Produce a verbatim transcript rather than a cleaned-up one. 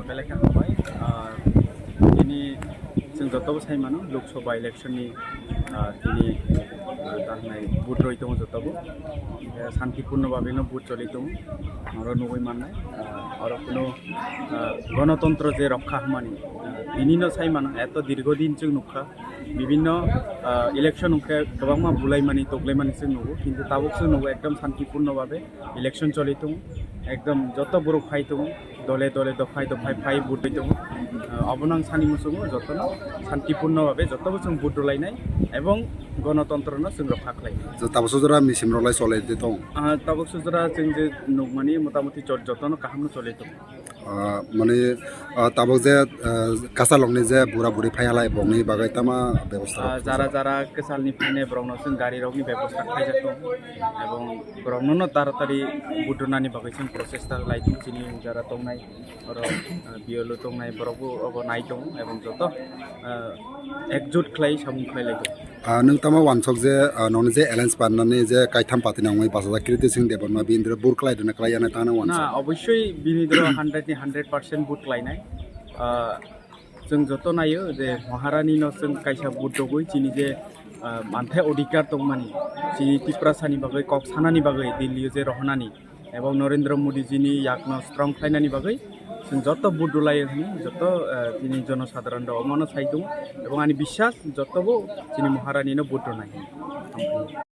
Belai khe hambai. Ah, tini chwng jotobo sai mano, Lok Sabha election ni, ah, tini, ah, tangnai vote roi tongo jotobo. Eh, santipurno babe no vote choli tongo. Oro nugui mannai, ah, oro kuno, ah, gonotontro je rokha hwnmani, ah, tini no sai mano, eto dirgo din chwng nukha. Bibinno, ah, election hwnkhe kwbangma bulaimani, toklaimani chwng nugo, kintu tabuk chwng nugo ekdom santipurno babe election choli tongo, ekdom joto borok phai tongo, dole dole dophai dophai phai vote roi tongo. Ah, obono ang sani muchungo jotono santipurno babe jotobo chwng vote rwlainai ebong gonotontrono chwng rokha khlainai. Je tabuk sujora misim rok lai choli de tongo. Ah, tabuk sujora chwng je nukmani motamoti jot-, jotono kahamno choli tongo. Ah, mane, ah, tabuk je, ah, kasalokni je bura buri phai halai bongni bagwi tama bebosta rok Ah, jara jara kwchalni phainai borokno chwng gari rokni bebosta khlaijak tongo, ebong borokno no taratari budunani bagwi chwng prochesta khlai tongo chini jara tongnai oro, ah, B L O tongnai borokbo obo nai tongo ebong joto, ah, ekjut khlai samung khlai lai tongo. Ah, nwng tamo wansok je, ah, nokni je alliance parnani je kaitham party nangmani bachajak Kriti Singh Debbarma bini doro bur khlai rwna khlai ya nai tangna wansok. Na, obossoi bini doro hundred ni hundred percent vote khlainai. Ah, chwng joto naio je Maharani no chwng kaisa vote rogwi chini je, ah, manthai odhikar tongmani, chini Tiprasani bagwi kok sanani bagwi Delhi o je rohonani. Ebong Narendra Modi jini yakno strong khlainani bagwi chwng joto vote rwlai hwnwi joto, eh, chini jonosadharon rok omono sai tongo, ebong ani biswas jotobo chini Maharani no vote rwnai hwnwi.